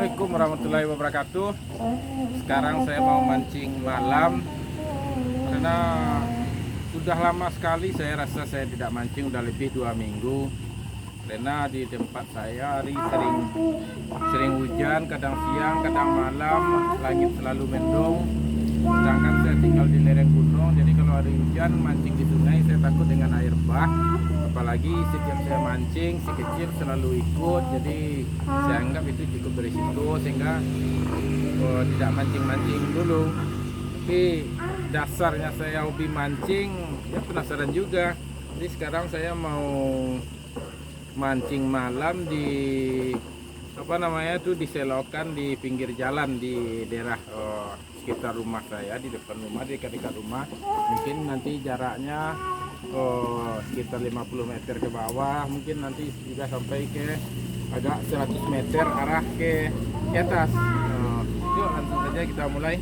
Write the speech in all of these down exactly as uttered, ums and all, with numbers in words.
Assalamualaikum warahmatullahi wabarakatuh. Sekarang saya mau mancing malam karena sudah lama sekali saya rasa saya tidak mancing, udah lebih dua minggu. Karena di tempat saya hari sering sering hujan, kadang siang, kadang malam, langit selalu mendung. Sedangkan saya tinggal di lereng gunung, jadi kalau hari hujan mancing di sungai saya takut dengan air bah. Apalagi setiap saya mancing, si kecil selalu ikut, jadi saya anggap itu cukup berisiko sehingga eh, tidak mancing-mancing dulu. Tapi dasarnya saya hobi mancing, ya penasaran juga. Jadi sekarang saya mau mancing malam di apa namanya tuh, di selokan di pinggir jalan di daerah eh, sekitar rumah saya, di depan rumah, di dekat-dekat rumah. Mungkin nanti jaraknya eh, sekitar lima puluh meter ke bawah, mungkin nanti juga sampai ke agak seratus meter arah ke, ke atas. Eh, yuk langsung saja kita mulai.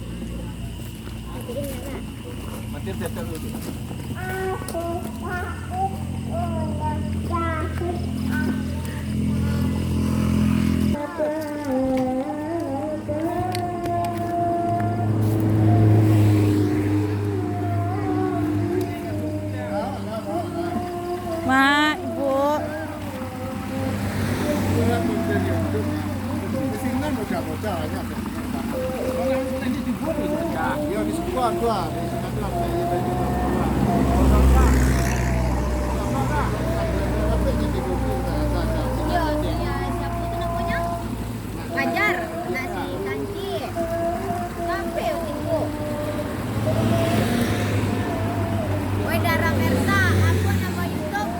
Matiin setel dulu. Mak, Ibu. Fajar, nak si Kanci. Sampai waktu tu. Weh, Dara Merta, apa nama YouTube?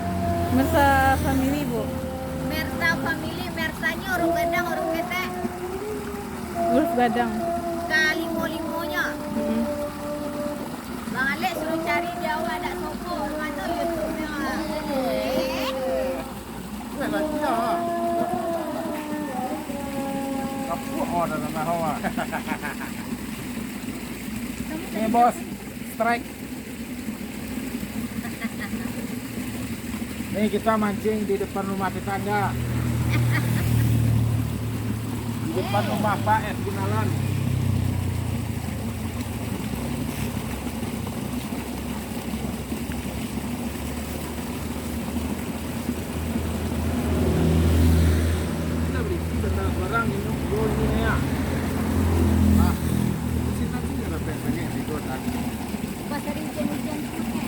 Merta Family, Bu. Merta Family, Mertanyo urang gadang, urang ketek. Huruf gadang. Kalimo-limonyo. Mm-mm. Bang Alek suruh cari di awak dak sokok, mano YouTube-nyo? Eh? Weh, lagi lah. Kapuak awak dah tanah awak. Ni, Bos. Strike. Ni kita mancing di depan rumah tetangga. Di depan rumah Pak S Gunalan. Kita beli, kita tak barang, ini, dua ini ya. Ah, di sini nanti ada banyak sih, dua tadi. Pas hari hujan-hujan tu, eh.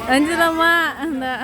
Lanjut lah, Mak. Ndak.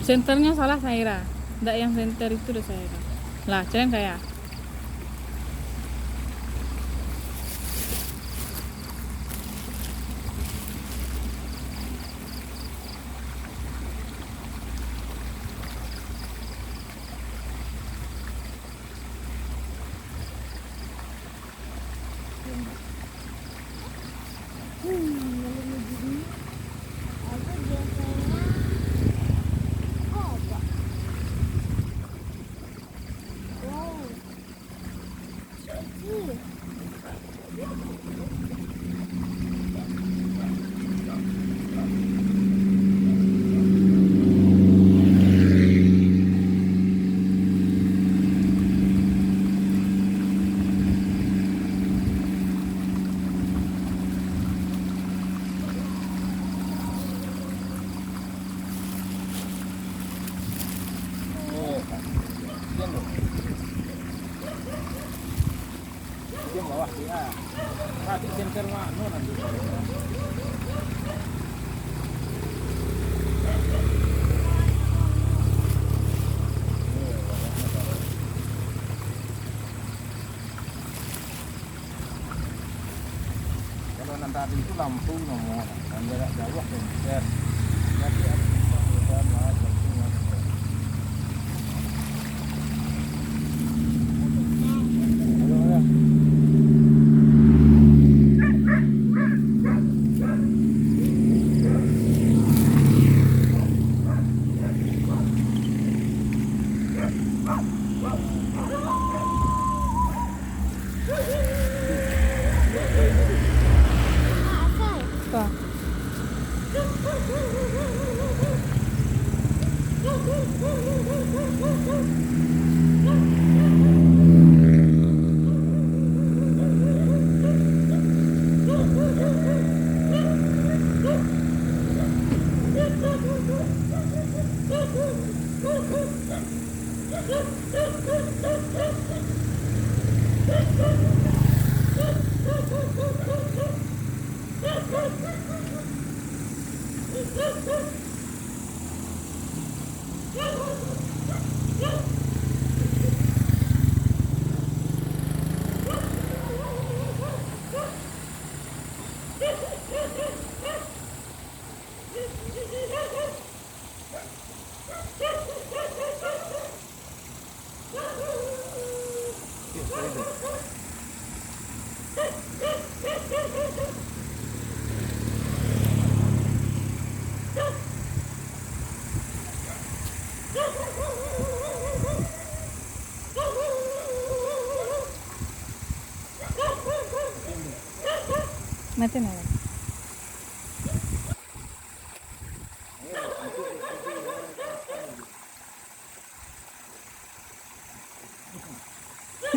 Senternyo salah, Saira. Ndak yang senter itu doh, Saira. Lah, caliak ka ya. Itu lampu nomor, kan jarak jauah kan. Jadi ada simpang, ada jalan, ada simpang, ada jalan. Mati nyo.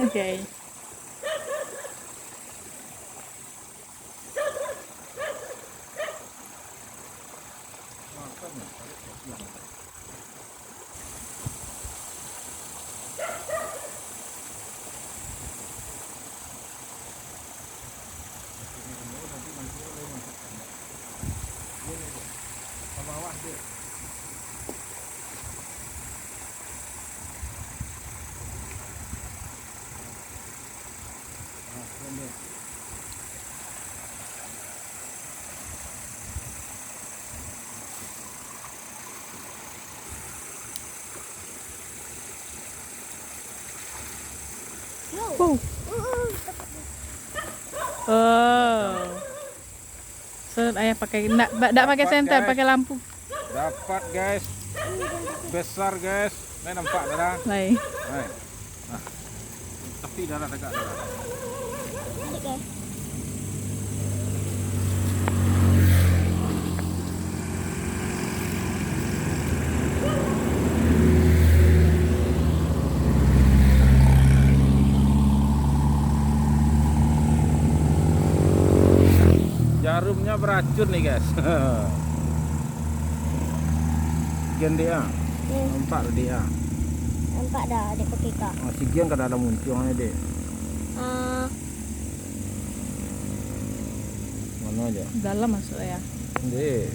Oke. Wow. Oh. Set, ayah pakai, ndak, ndak pakai senter, pakai lampu. Dapat, guys. Besar, guys. Nah, nampak, Dara? Lai. Nah. Tapi Dara tagak, Dara. Jarumnya beracun nih, guys. Gen, Dek, ah. Hmm. Nampak, Dek, ah. Nampak dah, Dek, pakai kak. Ah, si Gen kada ada muncuang ni, Dek. Ah. Mana aja? Dalam masuk ya. Dek.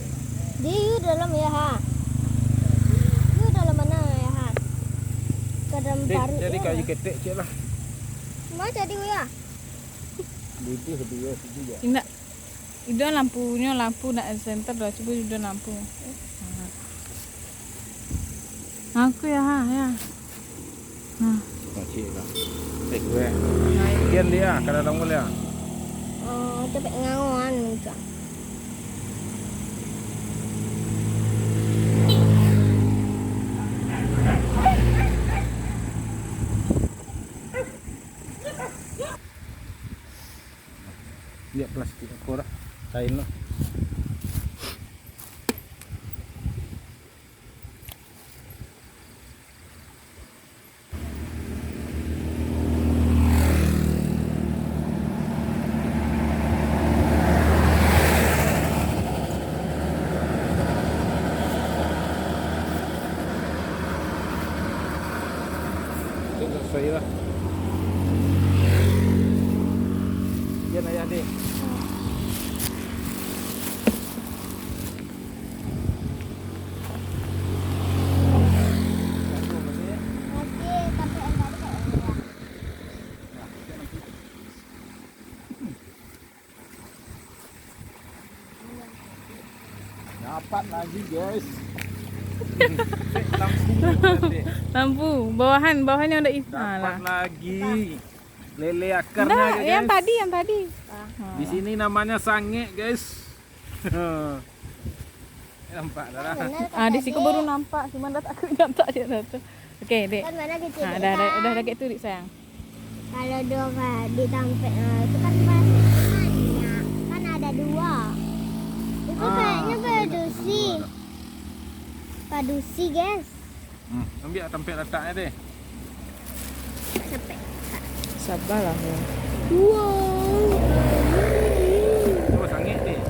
Di, yu dalam ya, ha. Yu dalam mana ya, ha? Ke dalam. Dek, paruik jadi ya. Kayu ketek, cek lah. Ma jadi ya? Duduk dua situ ya. Indak. Iduan lampunyo, lampu nak senter dah, cubo iduan lampu. Aku ya, ha, ya. Nah. Kacik lah. Eh, gue. Kian dia, kada tanggung dia. Oh, capek ngawan, Kak. Liak plastik ko lah, kain lah. Tengok saya lah. Yan, ayah dek. Dapat lagi, guys. Lampu, Dek. Lampu, bawahan, bawahan yang udah is-, Dapat alah. Lagi. Lele akarnya, Ndak, yang guys. Tadi, yang tadi. Ah. Di sini namanya sangek, guys. Nampak dah lah. Ah, benar kan tadi? Ah, di situ baru nampak, cuma dah takut nyantak je dah tu. Oke, Dek. Kan mana kecil, ah, Dek, dah, dah, kan? Udah, dah kayak tu, Dek, sayang. Kalau dua ka-, di tampek, eh, itu kan pasti banyak. Kan ada dua. Itu, ah, kayaknya padusi. Padusi, guys. Hmm, ambiak tampek lataknyo deh. Sampai. Sabarlah, yo. Wow. Cubo sangek deh.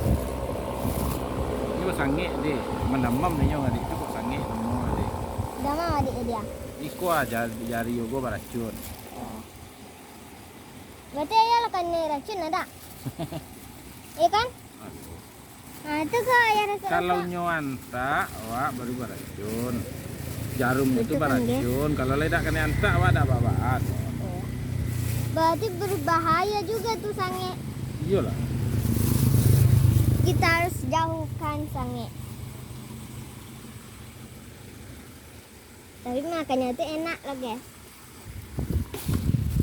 Cubo sangek deh. Mandamam deh nyo, adik tu kok sangek namo, adik. Damam adik dia. Iko aja jari jugo baracun. Berarti ayah lah kanai racun, ada? Iya kan? Aduh. Nah, itu kok ayah rasa-rasa. Kalau nyo antak, awak baru baracun. Jarum itu kan, baracun. Kalau lai dak kanai antak, awak dak baa-baa. Oh. Berarti berbahaya juga tuh sangek. Iyolah. Kita harus jauhkan sangek. Tapi makannya tuh enak loh, guys.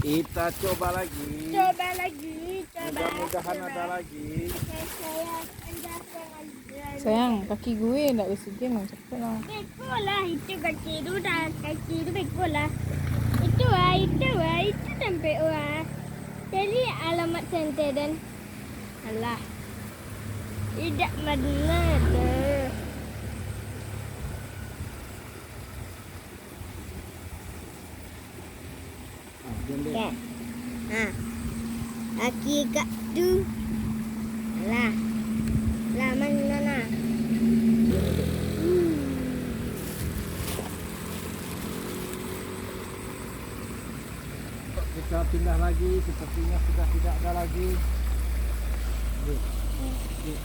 Kita coba lagi. Coba lagi, coba, mudah-mudahan coba. Ada lagi. Oke, saya, saya, saya, sayang, kaki gue ndak oksigen, cepet lah. Beko lah, itu kaki itu dah, kaki itu beko lah. Itu ah, itu ah, itu sampai wah. Jadi alamat center dan alah. Tidak benar tu. Kan? Ha. Aki kak tu. Lah. Lah, mana nah? Hmm. Kita pindah lagi, sepertinya sudah tidak ada lagi. Ni. Ni.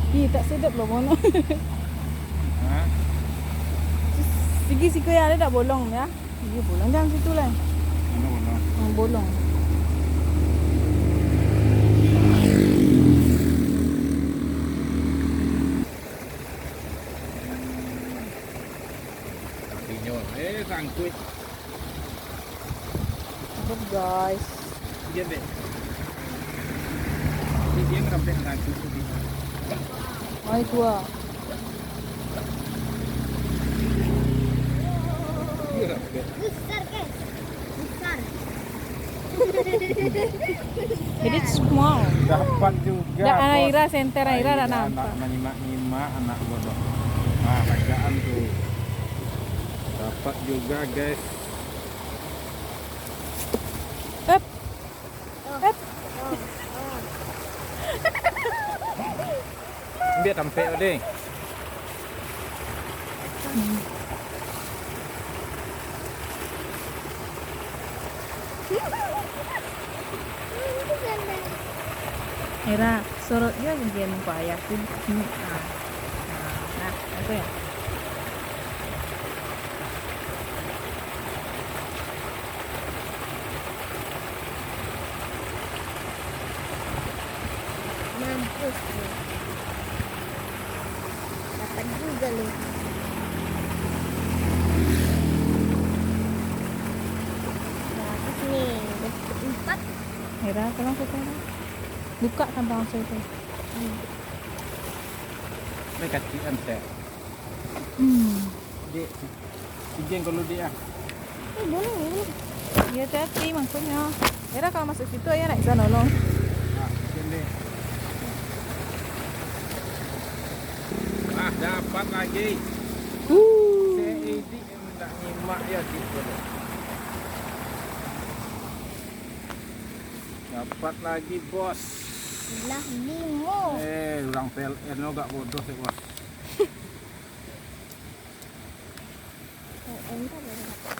Ih, tak sedap loh, mono. Hah? Sigi siko ya, ada tak bolong ya? Iya, bolong. Jangan situ lah. Mana bolong? Hmm, bolong. Kakinya, eh, sangkut. Mantap, guys. Iya, Dek. Ini dia ngerempet sangkut tu, Dek. Oh, itu ah. Iya, Dek. Besar, guys. Besar. Jadi small. Dapat juga, Dak, anak bos. Ira, center Ira, dah nampak. Anak menyimak-nyimak, anak bodoh. Nah, bacaan tu. Dapat juga, guys. Hup. Hup. Ambiak tampek tu, deh. Ira, sorot juo bagian muko ayah tu. Nah, nah, nah, apa ya? Mampus lu. Dapat juga lu. Bagus nih, dapat empat. Ira, tolong foto, Ira. Buka kantong langsung tu. Hmm. Ini kacian, Teh. Hmm. Dek, izin kalau dek, ah. Eh, boleh, boleh. Iya, hati-hati maksudnya. Ira kalau masuk situ, ayah nak bisa nolong. Ah, izin deh. Lagi. Uh. Seidi indak nyimak ya gitu. Dapat lagi, Bos. Lah limo. Eh, urang P L N lo gak bodoh sih, Bos. P L N tu apa?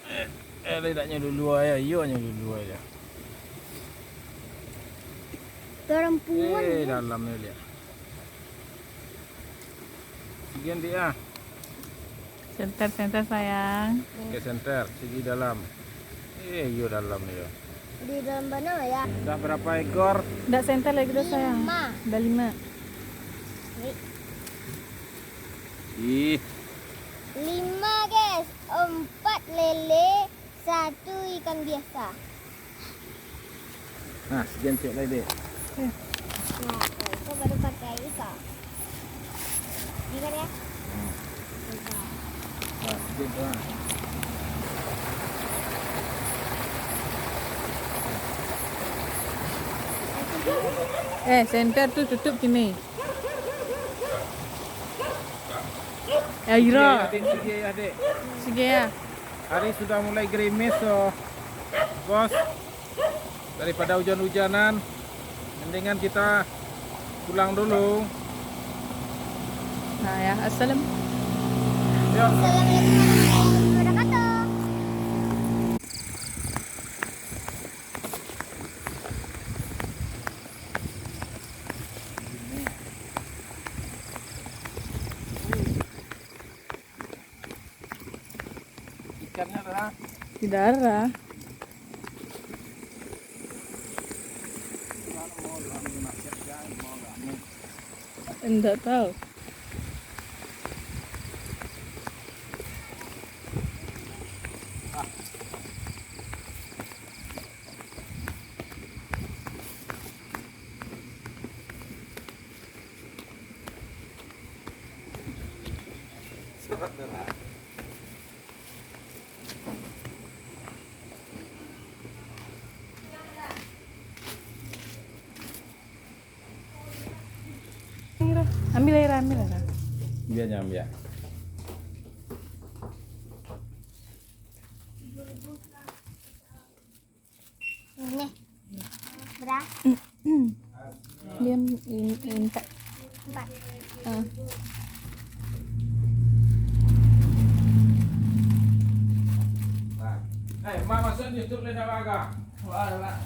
Eh, eh, lidaknyo dulu aja, iyo nyo dulu aja. Perempuan. Eh, dalamnyo lihat. Bagian dia. Senter, senter, sayang. Oke, senter, sigi dalam. Eh, iyo dalam yo. Di dalam bana ya? Dah berapa ekor? Ndak senter lagi dah, sayang. Lima. Dah lima. Wih. Ih. Lima, guys. Empat lele, satu ikan biasa. Nah, sekian cek lai, Dek. Nah, itu baru pakai ikan. Ini kan ya? Hmm. Nah, sekian tu, ah. Eh, senter tu tutup kini. Eh, Ira. Sige, Dek. Sige, Dek. Sige, ya. Hari sudah mulai gerimis, so, Bos. Daripada hujan-hujanan, mendingan kita pulang dulu. Nah, ya, assalam. Yo. Assalamualaikum warahmatullahi wabarakatuh. Ikannya ada? Tidak ada. Enggak tahu. Ambil air, ambil air. Biar nyambiak. Ini. Berapa? Dia in-, empat. Empat. Ah. Eh, Mak masuk YouTube ni dah baga. Wah, Mak.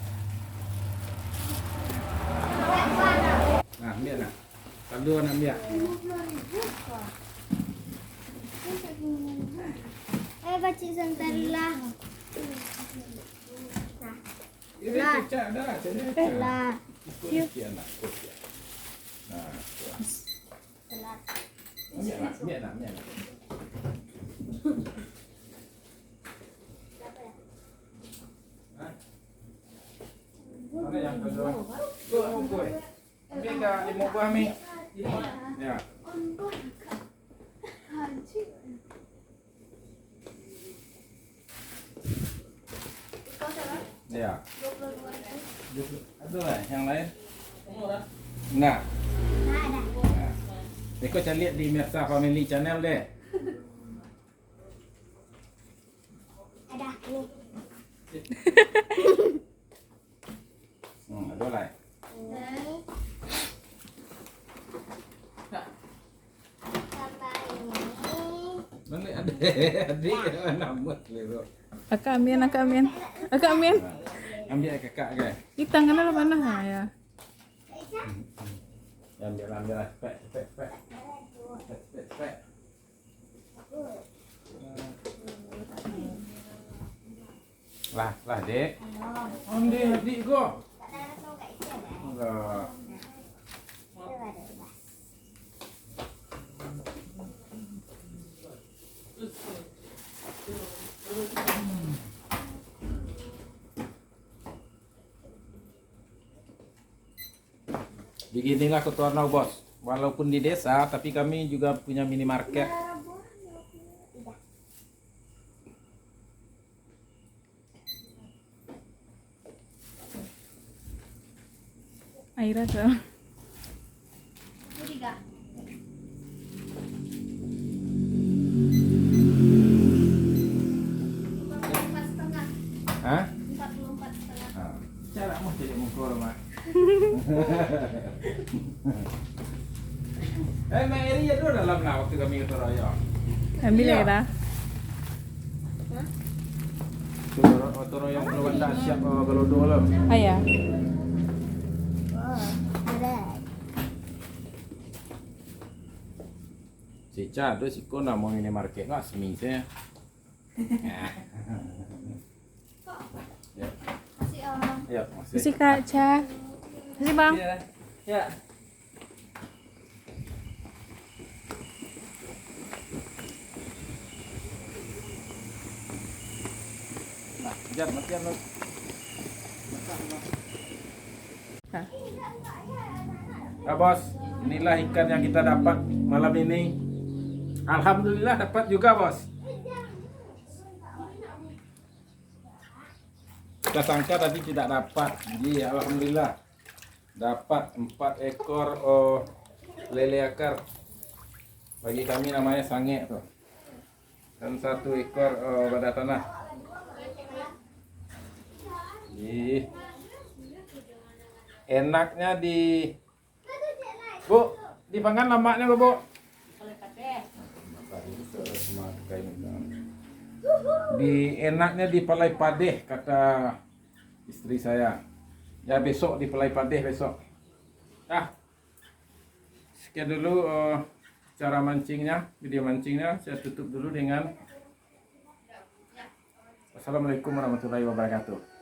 Nah, ambil nak. Kalau nak ambil. Eh, pacik santai lah. Lah. Lah. Ikut sikit, anak, ikut sikit. Nah, tu. Ambiak, nak, ambiak, nak, ambiak, nak. Hah? Mana yang kedua? Tu, apa, eh? Ambiak ka limo buah mi. Ya. Ya. Ada lah yang lain? Nah. Nah. Beko caliak di Mirsa Family Channel deh. Ada ni. Hmm, ada lah. Ini. Tambah ini. Mana ada? Adik, nama tu? Akak Amin, Akak Amin. Akak Amin. Ambil kakak ke? Di tangan ada panah, ha, ya. Ya, ambil, ambil lah. Cepet, cepet, cepet. Cepet, cepet, cepet. Lah, lah, Dek. Ambil adik ko. Lah. Beginilah Koto Arnau, Bos. Walaupun di desa, tapi kami juga punya minimarket. Aira tu. Tiga. Empat puluh empat setengah. Hah? Empat puluh empat setengah. Ah, cara mah jadi mukul mah. Eh, Mak Eri ya dulu dalam lah waktu kami ke Toraya. Ambil lah dah. Toraya, Toraya yang belum ada siap uh, kalau dulu lah. Ayah. Wah, berat. Si Ca tu siko namo minimarket lah semi saya. Masih, um, Ya, masih. Makasih Kak Ca. Makasih Bang. Ya. Ya. Nah, jangan matian lu. Ya bos, inilah ikan yang kita dapat malam ini. Alhamdulillah dapat juga bos. Kita sangka tadi tidak dapat. Jadi alhamdulillah dapat empat ekor oh, lele akar. Bagi kami namanya sangek tu. Dan satu ekor uh, badak tanah. Ih. Enaknya di Bu, dipangan lamaknya lo, Bu. Di enaknya di Palai Padeh kata istri saya. Ya besok di Palai Padeh besok. Ah. Sekian dulu uh, cara mancingnya, video mancingnya. Saya tutup dulu dengan Assalamualaikum warahmatullahi wabarakatuh.